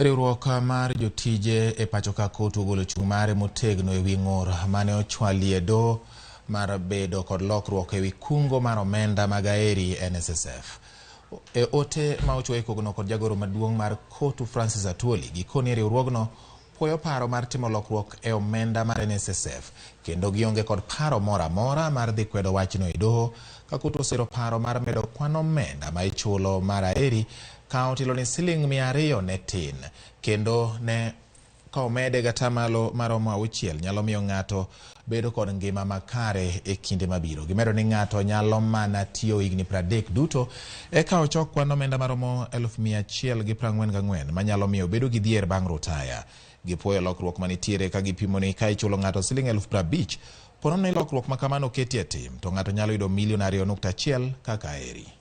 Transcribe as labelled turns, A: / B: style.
A: Riwruok mar jotije e pacho ka COTU ogolo chung' mare motegno e wi ng'ur mane ochwalie doho mar bedo kod lokruok e wi kungo mar omenda mag Aheri NSSF. E ote ma ochuoyo e kogno kod jagoro maduong' mar COTU Francis Atwoli, gikoni riwruogno puoyo paro mar timo lokruok e omenda mar NSSF kendo gionge kod paro moro amora mar dhi kwedo wachno e doho ka COTU osiro paro mar medo kwan omenda ma ichulo mar Aheri ka otilo ni siling 200 ne tin kendo ne ka omede gatamalo maromo 6 nyalo miyo ng'ato bedo kod ngima makare e kinde mabiro. Gimedo ni ng'ato nyalo mana tiyo higni 30 duto eka ochok kwan omenda maromo 144,000 manyalo miyo bedo gi dhier bang' rutaya. Gipuoyo lokruok manitiere ka gipimo ni ka ichulo ng'ato siling 50,000 ponono ni lokruok ma kamano oketie tim to ng'ato nyalo yudo milion 2.1 kaka Aheri.